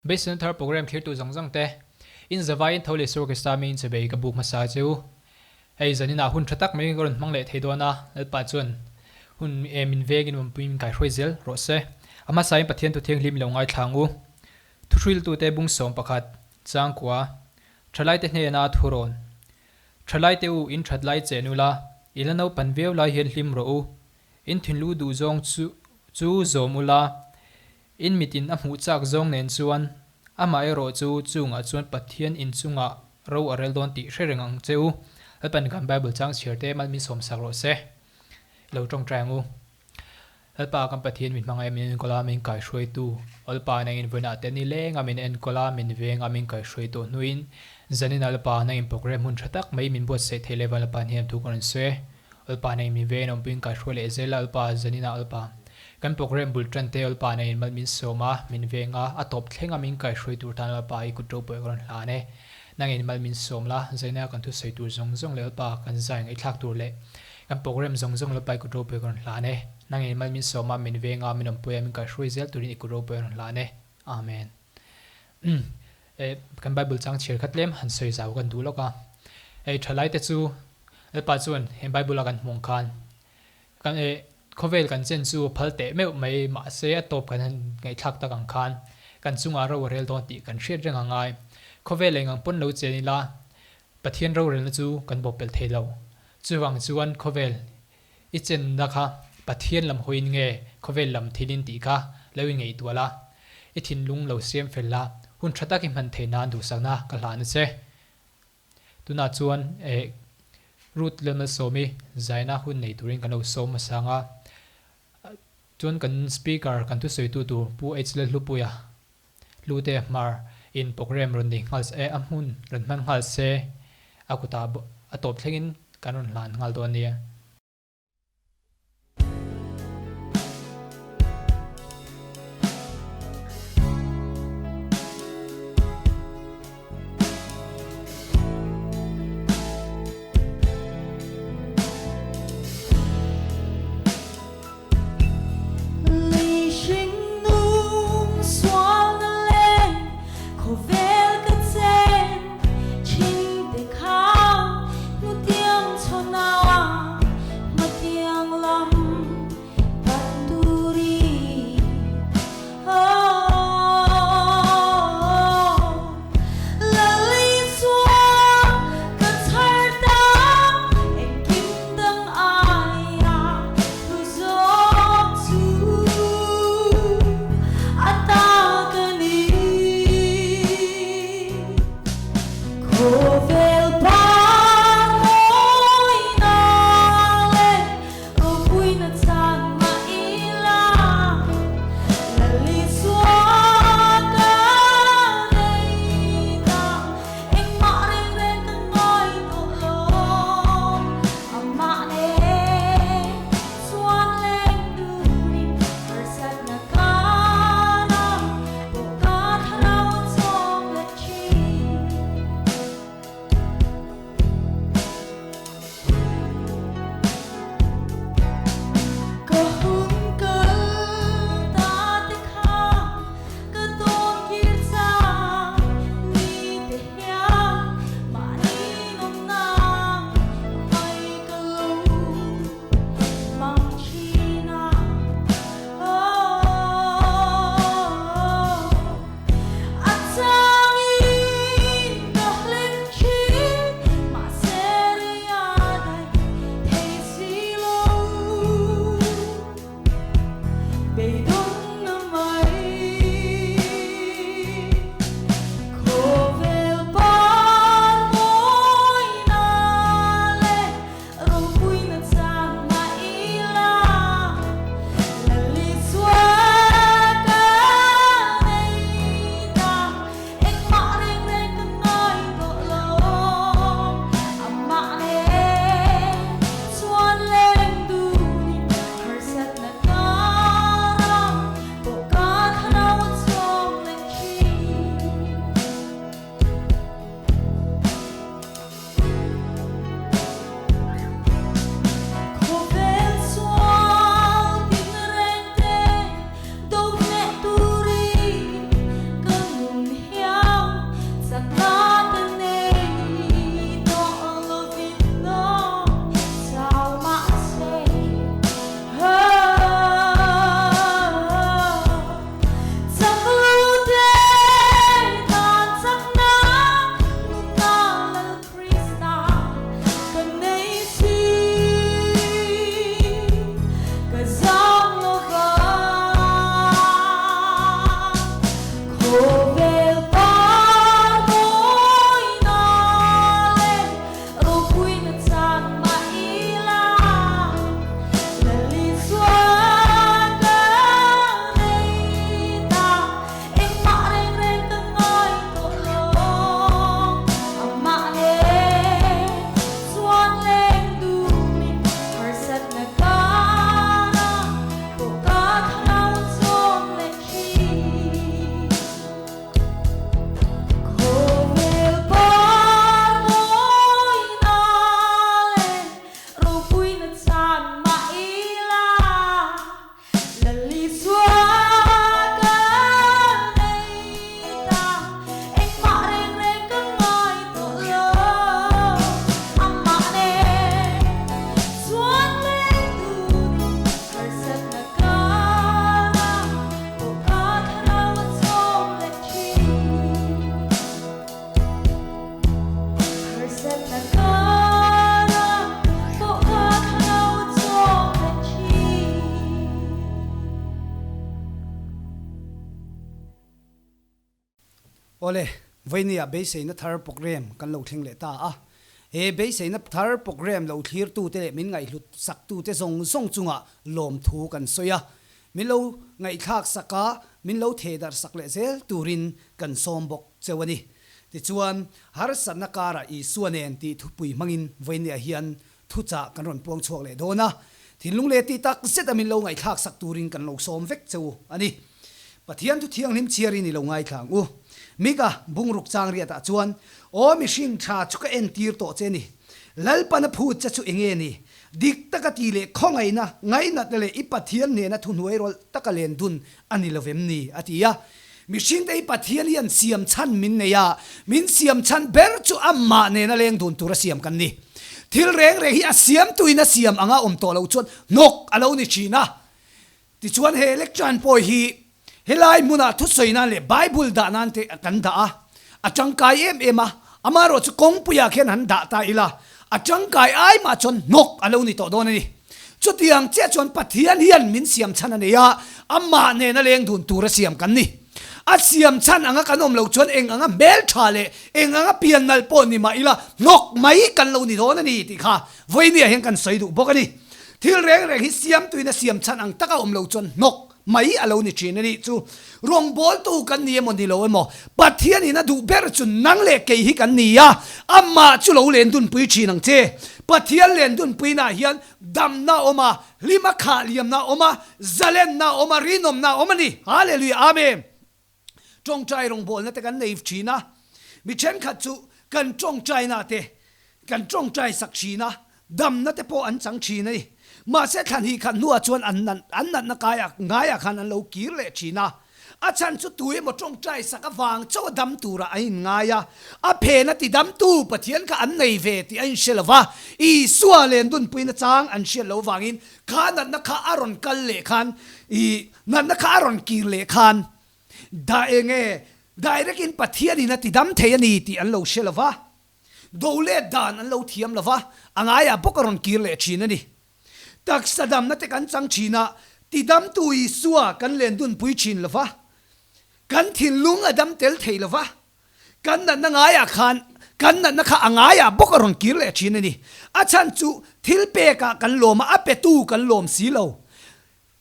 Beiseina thar program thlirtu zawng zawng te, in zavaiin tho leh sur Krista mi in chawbei ka buk hmasa che u. Hei zaninah hun tha tak mai ka rawn hmang leh thei dawn a, Lalpa chuan hun min vengin awmpui min kaihruai zel rawh se. A hmasain Pathian thu thianghlim i lo ngaithla ang u. Thuhriltute bung 11, Changkua, Thalaite hnena thurawn. Thalaite u, in that lai chen ula, i la naupan viau lai hian hlim rawh u. In thinlu duh zawng chu chu zawm ula, In mitin a hmuh chak zawng nen chuan amah erawh chu chungah chuan Pathian inchungah ro a rel dawn tih hre reng ang che u. Lalpan kan Bible chang chhiar te mal min sawm sak rawh se. I lo tawngtai ang u. Lalpa kan Pathian min hmangaih min enkawl a, min kaihruaitu. Lalpa nangin vawiinah te ni leng a min enkawl a, min veng a, min kaihruai tawh hnuin zanin ah Lalpa nangin program hun tha tak mai min buatsaih thei leh Lalpa hniam thu ka rawn sawi e. Lalpa nei min veng awmpuiin kaihruai leh zel a, Lalpa zanin ah Lalpa kan program bul tan te Lalpa nei mal min sawm a, min veng a, a tawp thleng a min kaihruai tur tan Lalpa i kut ropui ka rawn hlan e. Nangin mal min sawm la, zaina kan thusawi tur zawng zawng leh Lalpa kan zai ngaihthlak tur leh kan program zawng zawng Lalpa i kut ropui ka rawn hlan e. Nangin mal min sawm a, min veng a, min awmpui a, min kaihruai zel turin i kut ropui ka rawn hlan e. Amen. E, kan Bible chang chhiar kha tlem han sawi zau kan duh lawk a. Hei thalai te chu Lalpa chuan he Bible a kan hmuh ang khan kan e khawvel kan chen chu phal teh meuh mai mahse a tawp kan han ngaihthlak tak ang khan kan chungah ro a rel dawn tih kan hriat reng a ngai. Khawvel eng ang pawn lo chen ila Pathian rorelna chu kan bawp pelh thei lo. Chuvang chuan khawvel I chenna kha Pathian lam hawiin nge khawvel lam thilin tih kha lo i ngaihtuah la, i thinlung lo siam fel la, hun tha tak i hman theih nan duhsakna ka hlan a che. Tunah chuan eh Ruth Lalmalsawmi zaina hun nei turin kan lo sawm hmasa ang a, chuan kan speaker kan thusawitu tur Pu H Lalhlupuia Hlute hmar in program rawn nei nghal se, a hmun rawn hman nghal se, a kutah a tawp thlengin kan rawn hlan nghal dawn a nia. Awle, vawinia beiseina thar program kan lo thleng leh ta a. He beiseina thar program lo thlirtute leh min ngaihhlut saktute zawng zawng chungah lawmthu kan sawi a. Min lo ngaihthlak sak a, min lo thehdarh sak leh zel turin kan sawm bawk cheu a ni. Tichuan, harsatna karah Isua nen tih thupui hmangin vawinia hian thuchah kan rawn puang chhuak leh dawn a, thinlung leh tih tak zet a min lo ngaihthlak sak turin kan lo sawm vek che u a ni. Pathian thu thianghlim chhiarin i lo ngaithla ang u. Mika bungruk chang riatah chuan, Aw mihring tha chu ka entir tawh che ni. Lalpana phut che chu enge ni? Dik taka ti leh khawngaihna, ngainatna leh i Pathian hnena thuhnuai rawlh taka len dun a ni lovem ni? a ti a. Mihringte hi Pathian hian siam chhan min nei a, min siam chhan ber chu amah nena leng dun tura siam kan ni. Thil reng reng hi a siamtuin a siam anga awm tawh loh chuan hnawk a lo ni thin a. Tichuan he lectern pawh hi helai hmunah thusawi nan leh Bible dah nan te kan dah a, a tangkai em em a, amaherawh chu kawngpuiah khian han dah ta ila, a tangkai ai mah chuan hnawk a lo ni tawh dawn a ni. Chutiang chiah chuan Pathian hian min siam chhan a nei a, amah nena leng dun tura siam kan ni. A siam chhan anga kan awm loh chuan eng anga hmeltha leh eng anga pian nalh pawh ni mah ila hnawk mai kan lo ni dawn a ni tih kha vawinia hian kan sawi duh bawk a ni. Thil reng reng hi siamtuin a siam chhan ang taka awm loh chuan hnawk mai a lo ni thin a nih chu. Rawngbawltu kan ni emaw ni lo emaw, Pathianin a duh ber chu nang leh kei hi kan ni a, amah chu lo len dunpui thin ang che. Pathian len dunpuinaah hian damna a awm a, hlima khah liamna a awm a, zalenna a awm a, rinawmna a awm a ni. Hallelujah Amen. Tawngtai rawngbawlna te kan nei thin a, mi thenkhat chu kan tawngtaina te kan tawngtai sak thin a, damna te pawh an chang thin a ni. Mahse thlan hi khat hnuah chuan an an natna kaiah ngaiah khan an lo kir leh thin a. A chhan chu tu emaw tawngtai sak avang chauh a dam turah a inngai a, a phena ti damtu Pathian kha an nei ve tih a inhre lo va, Isua lendunpuina chang an hriat loh vangin kha natna kha a rawn kal leh khan i natna kha a rawn kir leh khan dah eng nge direct in Pathianin a ti dam thei a ni tih an lo hre lo va, do let dan an lo thiam lo va, a ngaiah bawk a rawn kir leh thin a ni. Taksa damna te kan chang thin a, ti damtu Isua kan len dunpui thin lo va, kan thinlung a dam tel thei lo va, kan natna ngaiah khan kan natna kha a ngaiah bawk a rawn kir leh thin a ni. A chhan chu thil pekah kan lawm a, a petu kan lawm si lo.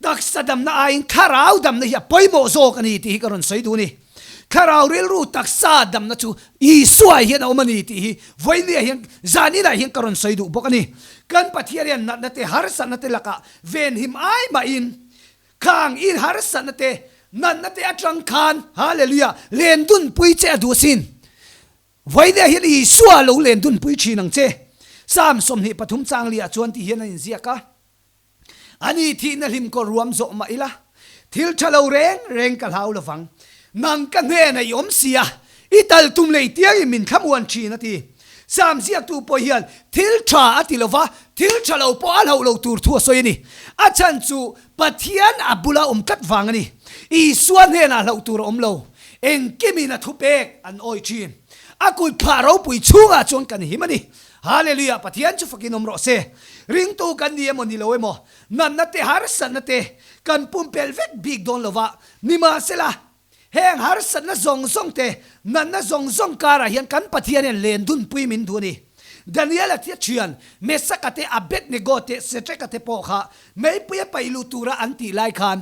Taksa damna aiin thlarau damna hi a pawimawh zawk a ni tih hi ka rawn sawi duh a ni. Thlarau rilru taksa damna chu Isua hian a awm a ni tih hi vawinia hian zaninah hian ka rawn sawi duh bawk a ni. Kan Pathian hian natna te harsatna te lakah venhim ai mahin khang in harsatna te natna te atang khan Hallelujah len dunpui che a duh asin. Vawinia hian Isua lo len dunpui thin ang che. Psalm 23 chang liah chuan ti hian a inziak a. A ni thihna hlim kaw ruam zawh mah ila, thil tha lo reng reng ka hlau lovang. Nang ka hnenah i awm si a, i tal tum lei tiangin min thlamuan thin a ti. Sam ziaktu pawh hian thil tha a ti lova, thil tha lo pawh a hlauh lo tur thu a sawi a ni. A chhan chu Pathian a bula awm tlat vang a ni. Isua hnenah hlauh tur a awm lo. Engkimin a thupek an awi thin. A kut phah ropui chhungah chuan kan him a ni. Hallelujah Pathian chu fakin awm rawh se. Ringtu kan ni emaw ni lo emaw, natna te harsatna te kan pumpelh vek bik dawn lova, nimahsela heng harsatna zawng zawng te, natna zawng zawng karah hian kan Pathian hian len dunpui min duh a ni. Daniela thia thian, Mesaka te, Abednego te, Setreka te pawh kha meipui a paih luh tura an tih lai khan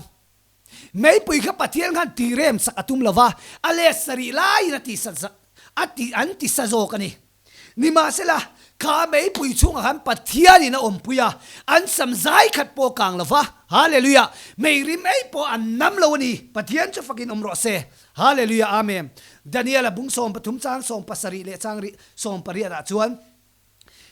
meipui kha Pathian khan tirem sak a tum lova, a let sarih laiin a ti sa a ti an ti sa zawk a ni. Nimahsela, kha meipui chhungah khan Pathianin a awmpui a, an sam zai khat pawh kang lo va. Hallelujah! Mei rim ei pawh an nam lo a ni. Pathian chu fakin awm rawh se. Hallelujah! Amen. Daniel-a bung 13 chang 17 leh chang rih 18 ah chuan,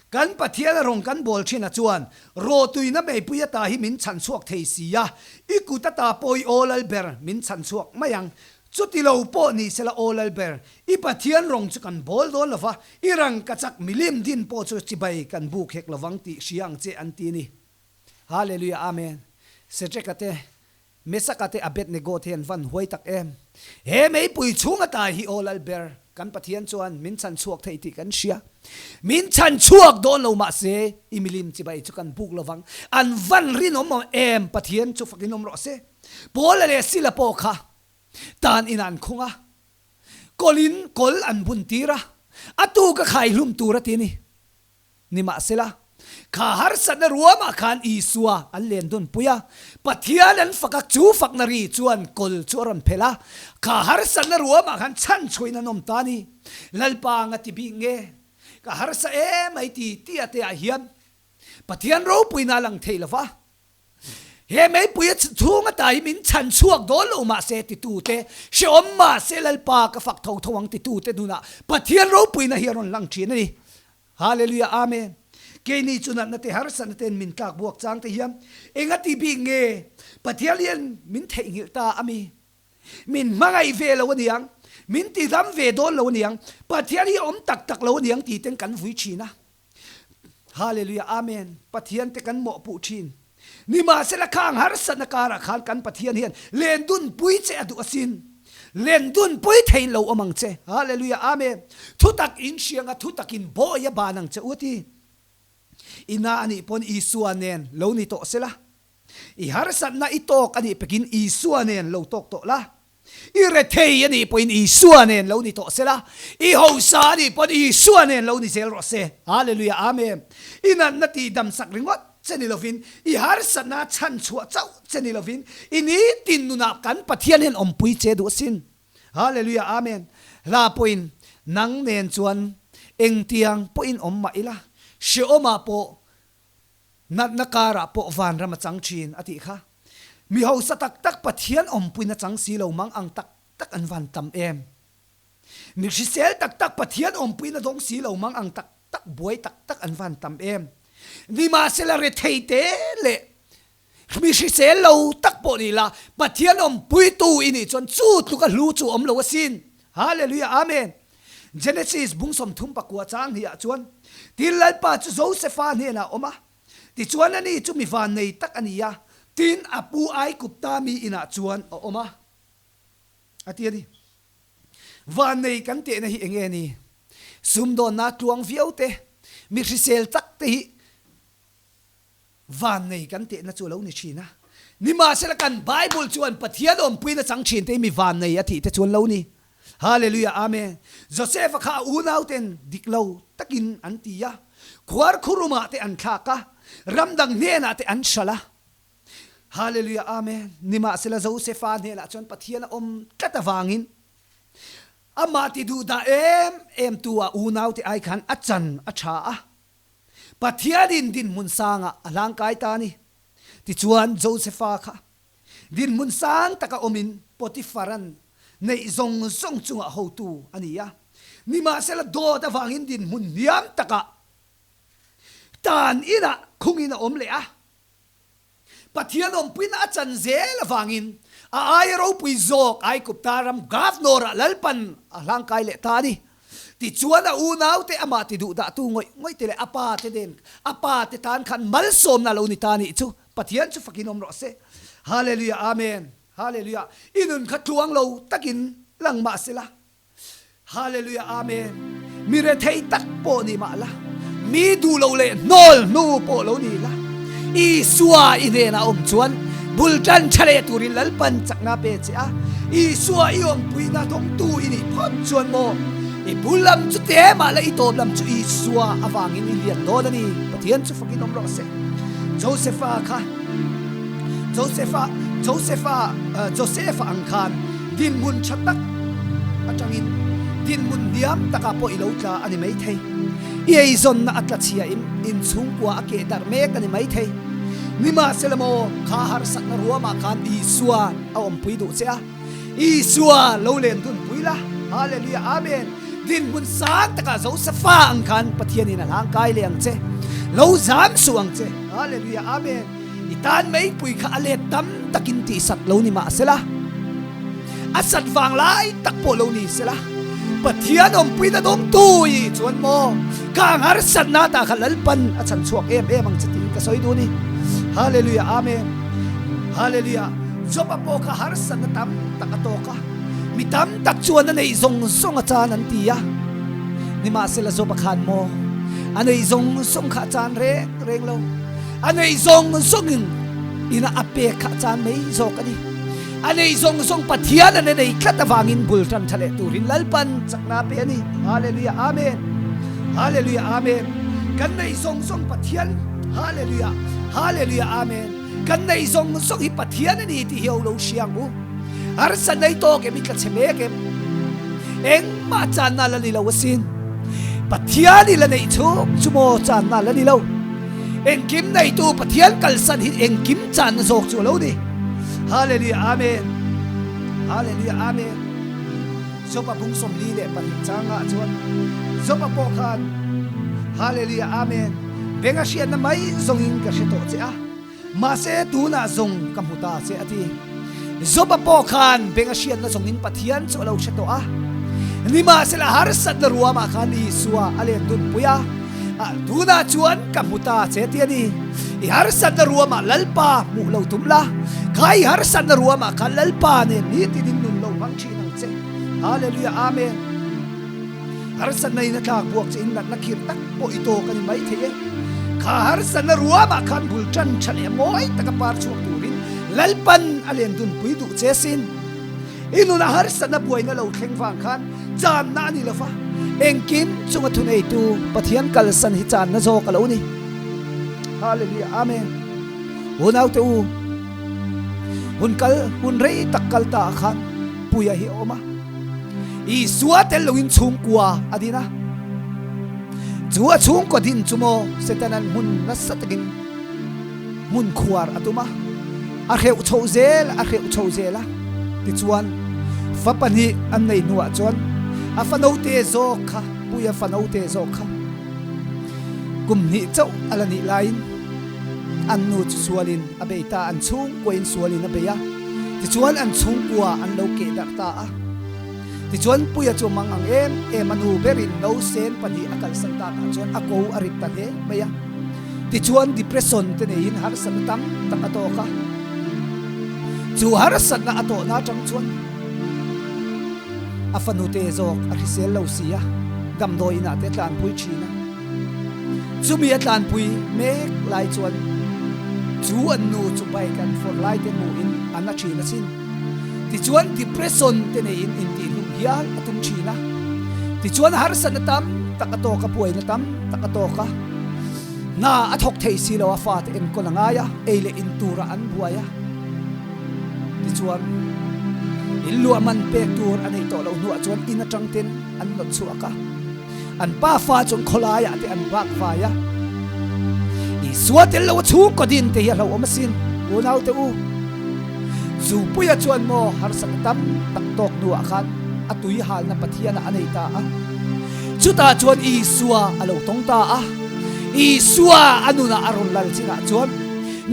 Kan Pathian a rawn kan bawl thin a chuan, Rawtuina meipui ata hi min chhan chhuak thei si a, i kut ata pawh i aw lal ber min chhan chhuak mai ang. Chuti lo pawh ni sela aw Lalber, i Pathian rawng chu kan bawl dawn lova, i rangkachak milim din pawh chu chibai kan buk hek lovang tih hria ang che an ti a ni. Hallelujah Amen. Setreka te, Mesaka te, Abednego te an van huai tak em. He meipui chhung ata hi aw Lalber, kan Pathian chuan min chhan chhuak thei tih kan hria. Min chhan chhuak dawn lo mahse i milim chibai chu kan buk lovang. An van rinawm em Pathian chu fakin awm rawh se. Paula leh Sila pawh kha tan in an khung a. Kawlin kawl an bun tir a, a tuk a khaihlum tur a ti a ni. Nimahsela, kha harsatna ruamah khan Isua an len dunpui a, Pathian an fak a, chu fakna ri chuan kawl chu a rawn phelh a, kha harsatna ruamah khan chhanchhuain an awm ta a ni. Lalpa anga ti bik nge? Ka harsa em ai ti ti a te ah hian Pathian ropuina a lang thei lo va. He meipui a chhung ata hi min chhan chhuak dawn lo mahse titute, hrehawm mahse Lalpa ka fak tho tho ang titute nunah Pathian ropuina hi a rawn lang thin a ni. Hallelujah Amen. Keini chu natna te harsatna ten min tlak buak chang te hian enga ti bik nge Pathian hian min theihnghilh ta a mi? Min hmangaih ve lo aniang, min tidam ve dawn lo aniang, Pathian hi a awm tak tak lo aniang tih ten kan vui thin a. Hallelujah Amen Pathian te kan mawhpuh thin. Nimahsela khang harsatna karah khan kan Pathian hian len dunpui che a duh asin. Len dunpui thei lo awm ang che. Hallelujah Amen Thutak in hrianga thutak in bawi a ban ang che u a ti. Ina anih pawn Isua nen lo ni tawh sela. I harsatna i tawk anih pekin Isua nen lo tawk tawh la. I rethei anih pawhin Isua nen lo ni tawh sela. I hausa anih pawn Isua nen lo ni zel rawh se. Hallelujah Amen. I natna tih damsak ringawt che ni lovin, i harsatna chhan chhuah chauh che ni lovin, i nitin nunah kan Pathian hian awmpui che duh asin. Hallelujah Amen. Hla pawhin nang nen chuan engtiang pawhin awm mah ila, hrehawmah pawh Natna karah pawh vanram a chang thin a tih kha. Mi hausa tak tak Pathian awmpuina chang si lo mang ang tak tak an van tam em. Mi hrisel tak tak Pathian awmpuina dawng si lo mang ang tak tak buai tak tak an van tam em. Nimahsela rethei te leh mi hrisel lo tak pawh ni la Pathian awmpuitu i nih chuan chu tluk a hlu chu awm lo asin. Hallelujah Amen. Genesis bung 34 chang hnih ah chuan, Tin Lalpa chu Josefa hnenah a awm a, tichuan ani chu mi vannei tak a ni a, tin a pu Aigupta mi inah chuan a awm a, a ti a ni. Vannei kan tehna hi enge ni? Sumdawnna tluang viau te, mi hrisel tak te hi Vannei kan tehna chu a lo ni thin a. Nimahsela kan Bible chuan Pathian awmpuina chang thin te hi mi vannei a tih te chuan lo ni. Hallelujah Amen. Joseph-a kha a unauten dik lo takin an ti a, khuar khurumah te an thlak a, ramdang hnenah te an hralh a. Hallelujah Amen. Nimahsela Joseph-a hnenah chuan Pathian a awm tlat avangin amah ti duhdah em em tu a unaute ai khan a chan a tha a. Pathianin dinhmun sangah a hlangkai ta a ni. Tichuan, Josefa kha dinhmun sang taka awmin Potiphara'n neih zawng zawng chungah hotu a ni a. Nimahsela, dawt avangin dinhmun hniam takah tan inah khungin a awm leh a. Pathian awmpuina a chan zel avangin a aia ropui zawk Aigupta ram Governor-ah Lalpan a hlangkai leh ta a ni. Tichuan a unaute amah ti duh dahtu ngawih ngawih te leh a pa te nen a pa te tan khan malsawmna a lo ni ta a nih chu Pathian chu fakin awm rawh se. Hallelujah Amen Hallelujah I nun kha tluang lo takin lang mah sela. Hallelujah Amen Mi rethei tak pawh ni mah la, mi duh lo leh hnawl hnu pawh lo ni la, Isua i hnenah awm chuan bul tan tha leh turin Lalpan chakna pe che a, Isua i awmpuina dawngtu i nih phawt chuan maw i bul lam chu te mah la i tawp lam chu Isua avangin i lian dawn a ni. Pathian chu fakin awm rawh se. Josepha kha Josepha Josepha Josepha ang khan Dinhmun tha tak atangin dinhmun hniam takah pawh i lo tla a ni maithei. I eizawnna a tla chhiain inchhungkua a keh darh mek a ni maithei. Nimahsela maw, kha harsatna ruamah khan Isua a awmpui duh che a. Isua lo len dunpui la. Hallelujah Amen. Dinhmun sang takah Josefa ang khan Pathianin a hlangkai leh ang che. Lo zam suh ang che. Hallelujah Amen. I tan meipui kha a let tam takin tihsat lo ni mah sela, a sat vang lai tak pawh lo ni sela, Pathian awmpuina dawngtu i chuan maw ka harsatna tah kha Lalpan a chhan chhuak em em ang che tiin ka sawi duh a ni. Hallelujah Amen Hallelujah Job-a pawh kha harsatna tam tak a tawk a, mi tam tak chuan a neih zawng zawng a chan an ti a, nimahsela Job-a khan maw a neih zawng zawng kha a chan reng reng lo. A neih zawng zawngin ina a pek kha a chan mai zawk a ni. A nei zawng zawng Pathian an nei tlat avangin bul tan tha leh turin Lalpan chakna a pe a ni. Hallelujah Amen Hallelujah Amen Kan nei zawng zawng Pathian Hallelujah Hallelujah Amen Kan nei zawng zawng hi Pathian a ni tih hi ho lo hria ang u. Harsa nei tawk em i tla chhe mek em? Engmah channa la ni lo asin. Pathian i la neih chhung chu maw channa la ni lo. Engkim neitu Pathian kalsan hi engkim channa zawk chu a lo ni. Hallelujah Amen Hallelujah Amen Job-a bung 42 changah chuan Job-a pawh khan Hallelujah Amen Beng a hriatna mai zawngin ka hre tawh che a. Mahse, tunah zawng ka hmu ta che, a ti. Job-a pawh khan beng a hriatna zawngin Pathian chu a lo hre tawh a. Nimahsela, harsatna ruamah khan Isua a len dunpui a, Tunah chuan ka hmu ta che, ti a ni. I harsatna ruamah Lalpa hmuh lo tum la, kha i harsatna ruamah khan Lalpa nen nitin in nun lo hmang thin ang che. Hallelujah, Amen. Harsatna in a tlak buak che in natna khir tak pawh i tawk a ni mai thei e. Kha harsatna ruamah khan bul tan tha leh mawi taka par chhuak turin Lalpan a len dunpui duh che sin. I nunah harsatna buaina lo thleng vang khan channa a ni lo va, engkim chunga thuneitu Pathian kalsan hi channa zawk a lo ni. Hallelujah Amen. Unaute u, hun kal hun rei tak kal ta ah khan Puia hi a awm a. Isua tel loin chhungkua a din a. Chu a chhungkaw din chu maw Setana'n hmun nasa takin hmun khuar a tum a, a hreuh chhoh zel a hreuh chho zel a. Tichuan, fa pahnih an nei hnuah chuan a fa note zawk kha, Puia fa note zawk kha kum hnih chauh a la nih laiin an nu chu sualin a bei ta, an chhungkuain sualin a bei a. Tichuan an chhungkua an lo keh darh ta a. Tichuan Puia chu mang ang em em a nu berin nausen pahnih a kalsan takah chuan a ko a rit ta hle mai a. Tichuan depression te neiin harsatna tam tak a tawk a. Chu harsatna a tawhna atang chuan a fanute zawk a hrisel lo si a, damdawi inah te a tlanpui thin a. Chumi a tlanpui mek lai chuan chu an nu chu bike an fawrh lai te hmuhin a na thin asin. Tichuan depression te neiin intihhlum hial a tum thin a. Tichuan harsatna tam tak a tawk a, buaina tam tak a tawk a. Hna a thawk thei si lo a, fate enkawl a ngai a, ei leh in turah an buai a. Tichuan in luah man pek tur a neih tawh loh hnuah chuan in atang ten an nawt chhuak a. An pa fa chuan khawlaiah te an vak vai a. Isua tel lo a chhungkaw din te hi a hlauhawm asin, unaute u. Zupuia chuan maw harsatna tam tak tawk hnuah khan a tui halna Pathianah a nei ta a. Chutah chuan Isua a lo tawng ta a. Isua a nunah a rawn lal chinah chuan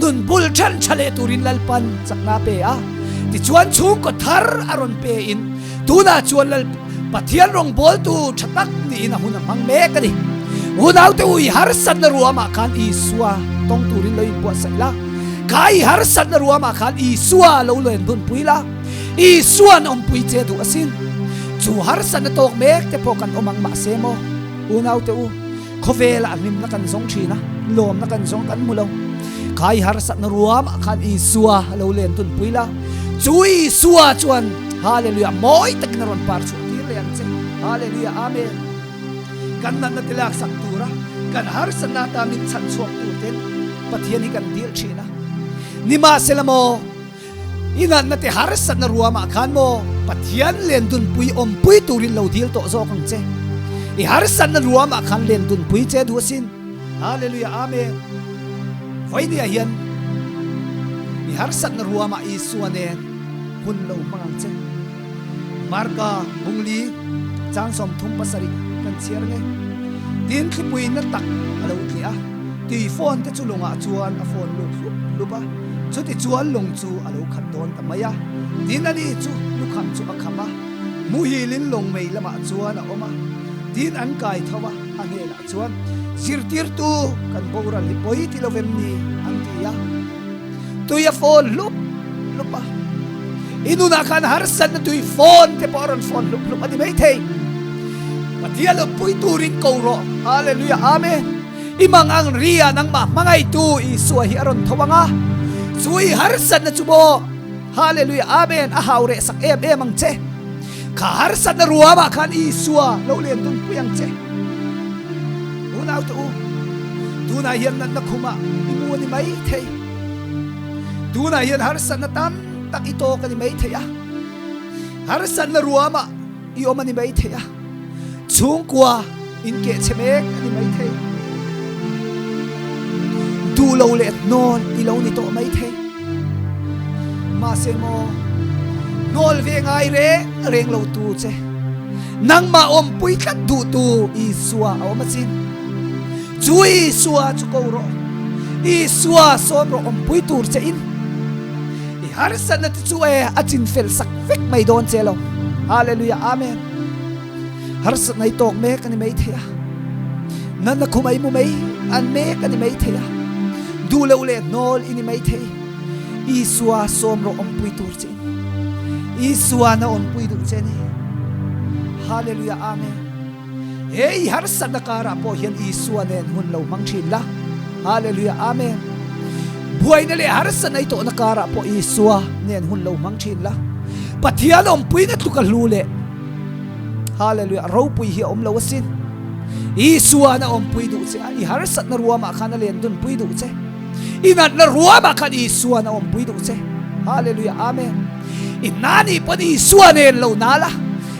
nun bul then tha leh turin Lalpan chakna a pe a. Tichuan chhungkaw thar a rawn pein Tunah chuan Lal Pathian rawngbawltu tha tak niin a hun a hmang mek a ni. Unaute u, i harsatna ruamah khan Isua tawng turin lo inbuatsaih la. Kha i harsatna ruamah khan Isua lo len dunpui la. Isua'n awmpui che duh asin. Chu harsatna tawk mek te pawh kan awm ang mahse maw? Unaute u, Khawvelah hlimna kan zawng thin a, lawmna kan zawng kan hmu lo. Kha i harsatna ruamah khan Isua a lo len tunpui la, chu Isua chuan Hallelujah mawi takin a rawn par chhuah tir leh ang che. Hallelujah Amen. Kan natna te laksak tura kan harsatna ata min chhan chhuak tur ten Pathian hi kan dil thin a. Nimahsela maw I natna te harsatna ruamah khan maw Pathian len dunpui awmpui turin lo dil tawh zawk ang che. I harsatna ruamah khan len dunpui che duh asin. Hallelujah Amen. Vawinia hian i harsatna ruamah Isua nen hun lo hmang ang che. Marka bungli chang 37 kan chhiar nge. Tin thlipui na tak a lo tliah a, tui phone te chu lungah chuan a phone lut hlup hlup a, chuti chuan lung chu a lo khat dawn ta mai a. Tin ani chu lukham chu a kham a, muhilin lung mei lamah chuan a awm a, tin an kai tho a, a hnenah chuan, Zirtirtu kan boral hi pawi ti lo vem ni? an ti a. Tui a phone hlup hlup a, i nunah khan harsatna tui phone te pawh a rawn phone hlup hlup a ni maithei. Pathian lo pui turin ko rawh. Hallelujah Amen. I mang ang ri ah nangmah hmangaihtu Isua hi a rawn tho ang a, chu i harsatna chu maw? Hallelujah Amen a hau reh sak em em ang che. Kha harsatna ruamah khan Isua lo len dun pui ang che. Unau te u, tunah hian natna khumah i mu a ni mai thei. Tunah hian harsatna tam tak i tawk a ni mai thei a. Harsatna ruamah i awm a ni mai thei a. Chhungkua in keh chhe mek a ni mai thei. Duh lo leh hnawl i lo ni tawh mai thei. Mahse maw, hnawl ve ngai reng reng lo tu che, nangmah awmpui tlat duh tu Isua a awm achin. Chu Isua chu ko rawh. Isua sawm rawh awmpui tur che in. I harsatna te chu e a chin fel sak vek mai dawn che lo. Hallelujah Amen. Harsatna i tawk mek a ni mai thei a. Natna khum a i mu mai an mek a ni mai thei a. Duh loh leh hnawl i ni mai thei. Isua sawm rawh awmpui tur che in. Isua na awmpui duh che ni. Hallelujah Amen. He i harsatna karah pawh hian Isua nen hun lo hmang thin la. Hallelujah Amen. Buaina leh harsatna i tawhna karah pawh Isua nen hun lo hmang thin la. Pathian awmpuina tluk a hlu leh Hallelujah ropui hi a awm lo asin. Isua na awmpui duh che a, i harsatna ruamah khan a len dunpui duh che. I natna ruamah khan Isua na awmpui duh che. Hallelujah Amen. I na nih pawn Isua nen lo na la.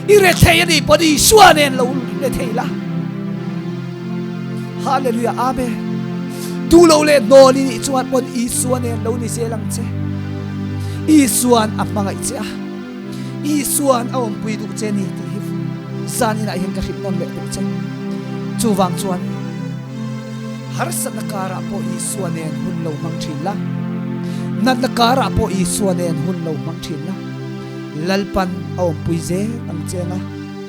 I rethei a nih pawn Isua nen lo rethei la. Hallelujah Amen. Tu lo leh hnawl i nih chuan pawn Isua nen lo ni zel ang che. Isuan a hmangaih che a. Isuan a awmpui duh che ni tih hi zan inah hian ka hrilh nawn leh duh che. Chuvang chuan harsatna karah pawh Isua nen hun lo hmang thin la. Natna karah pawh Isua nen hun lo hmang thin la. Lalpan a awmpui zel ang che anga.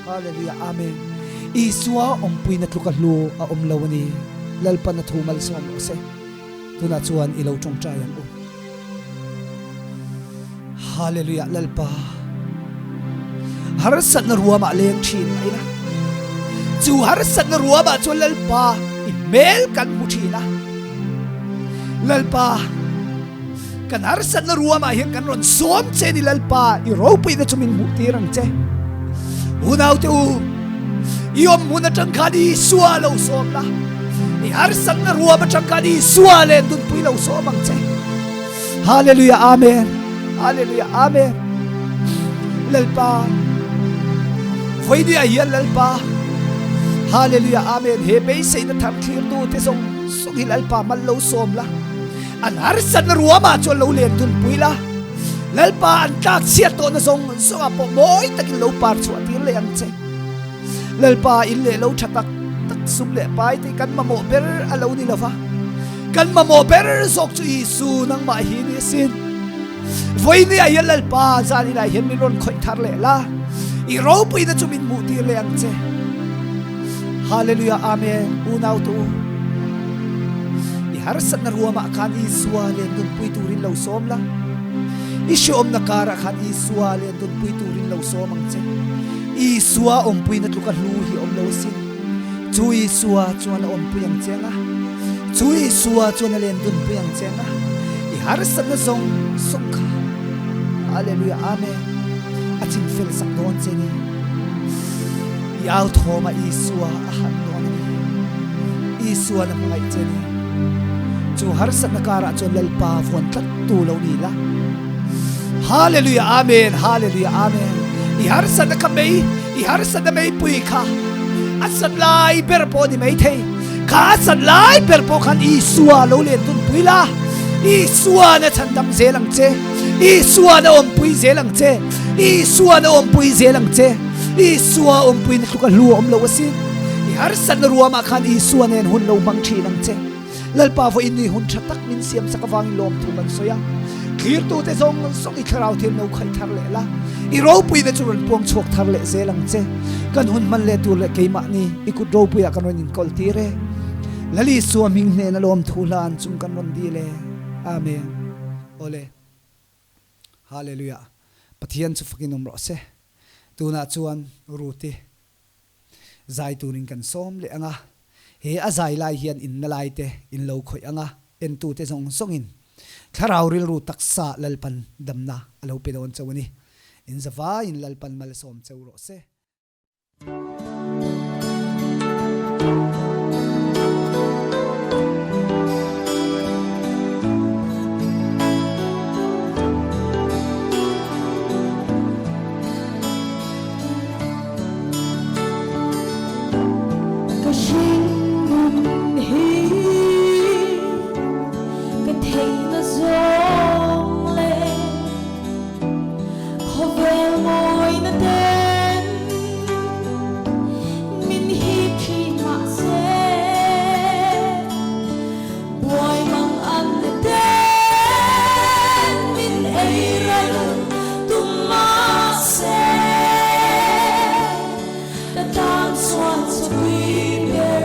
Hallelujah Amen. Isua awmpuina tluka hlu a awm lo a ni. Lalpan a thu malsawm rawh se. Tunah chuan i lo tawngtai ang u. Hallelujah Lalpa. Harsatna ruamah leng thin mah ila. Chu harsatna ruamah chuan Lalpa i hmel kan hmu thin a. Lalpa kan harsatna ruamah hian kan rawn sawm che ni Lalpa i ropuina chu min hmuh tir ang che. Unaute u i awm hmun atang khan Isua lo sawm la. I harsatna ruam atang khan Isua len dunpui lo sawm ang che. Hallelujah Amen. Hallelujah Amen. Lalpa Voinia hian Lalpa Hallelujah Amen. He beiseina thar thlir tu te zawng zawng hi Lalpa mal lo sawm la. An harsatna ruamah chuan lo len dunpui la. Lalpa an tlak chhiat tawhna zawng zawngah pawh mawi takin lo par chhuah tir leh ang che. Lalpa in leh lo tha tak tak sum leh pai te kan mamawh ber a lo ni lova. Kan mamawh ber zawk chu Isu nangmah hi ni asin. Vawinia hian Lalpa zan inah hian min rawn khawih thar leh la. I ropuina chu min hmuh tir leh ang che. Hallelujah Amen unau te u. I harsatna ruamah khan Isua len dunpui turin lo sawm la. I hreawmna karah khan Isua len dunpui turin lo sawm ang che. Isua awmpuina tluka hlu hi awm lo asin. Chu Isua chuan a awmpui ang che anga, chu Isua chuan a len dunpui ang che anga, i harsatna zawng zawng kha, Hallelujah Amen, a chinfel sak dawn che ni. I au thawmah Isua a harh dawn a ni. Isuan a hmangaih che ni. Chu harsatna karah chuan Lalpa vawn tlat tu lo ni la. Hallelujah Amen Hallelujah Amen I harsatna kha mei i harsatna meipui kha a sat lai ber pawh ni mai thei kha a sat lai ber pawh khan Isua lo len tunpui la Isua na chhandam zel ang che Isua na awmpui zel ang che Isua na awmpui zel ang che Isua awmpui na tluka hlu a awm lo asin i harsatna ruamah khan Isua nen hun lo hmang thin ang che. Lalpa vawiin ni hun tha tak min siam sak avangin lawmthu kan sawi a. Thlirtute zawng zawng i thlarau thil no khaih thar leh la, i ropuina chu rawn puang chhuak thar leh zel ang che. Kan hun hman leh tur leh keimahni i kut ropuiah kan rawn inkawl tir e. Lal Isua hming hnena lawmthu hlan chung kan rawn dil e. Amen. Awle. Hallelujah. Pathian chu fakin awm rawh se. Tunah chuan Ruth-i. Zai turin kan sawm leh ang a, he a zai lai hian inna lai te in lo khawih ang a, entute zawng zawngin. Thlarau rilru taksa Lalpan damna a lo pe dawn chauh a ni. In zavaiin Lalpan malsawm cheu rawh se. Ka hringnun hi ka theihna zawng leh khawvel mawina ten min hip thin mahse buai mang an na ten min ei ral tum mahse ka tan chuan chawpui ber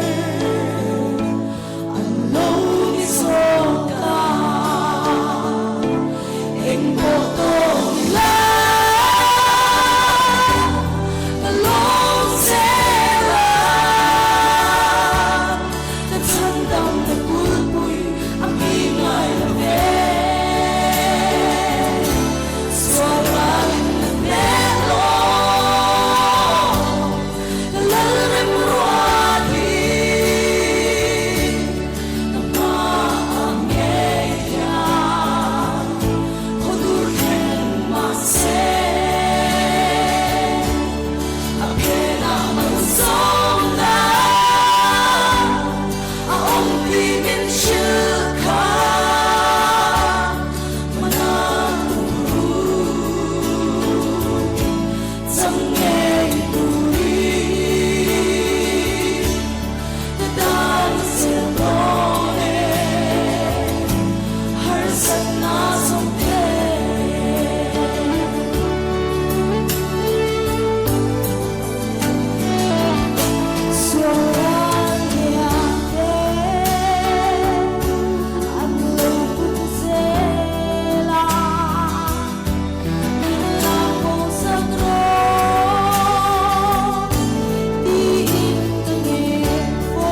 an lo ni zawk a, eng pawh tawng ila ka lawm zel a, ka chhandam na kulpui a mi ngai lo ve, sual ralin na hmel lawm ka lalrem ruat hi ka hma ang ngei hian khaw dur thleng mahse a phenah malsawmna a awm tih min hrilh kha mana tum ru chang ngei turin ka dan zel dawn e harsatna zawng te. Sual lian te an lo put zel a, min la pawhsak rawh tiin ka ngen fo.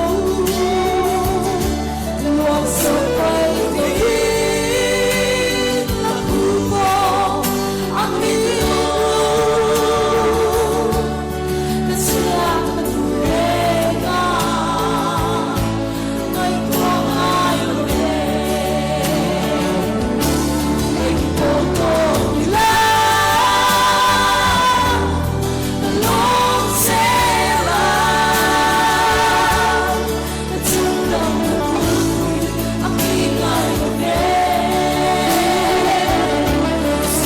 Luak zawk pai tawhin la phu pawh a min lo. Ka chhiat ka duh reng a, ngaihtuah ngai lo ve. Eng pawh tawk ila, ka lawm zel a. Ka chungdang ka kulpui a mi ngai lo ve.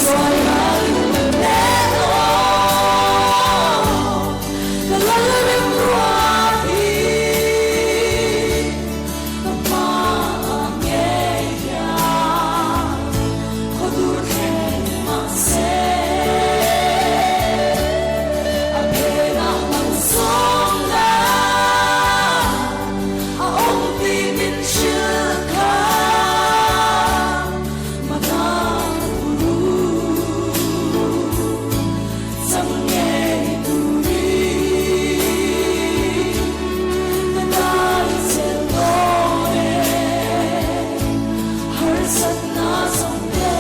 Sual ralin ka hmel aw, ka lalrem ruat hi ka hma ah ngei hian khaw dur thleng mahse a phenah malsawmna a awm tih min hrilh kha mana ka puru chang ngei turin ka dai zel dawn e harsatna zawng te.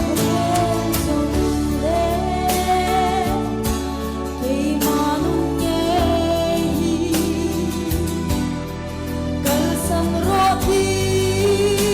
Khawvel zawng leh keimah nung ngei hi kalsan rawh tih.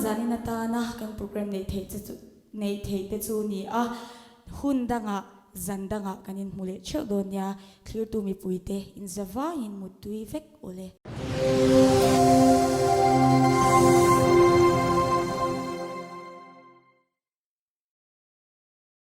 zanin atana kan programme neih theih che chu neih theih te chu ni a, hun dangah zan dangah kan inhmu leh theuh dawn nia, thlirtu mipuite inzavangin muttui vek awle.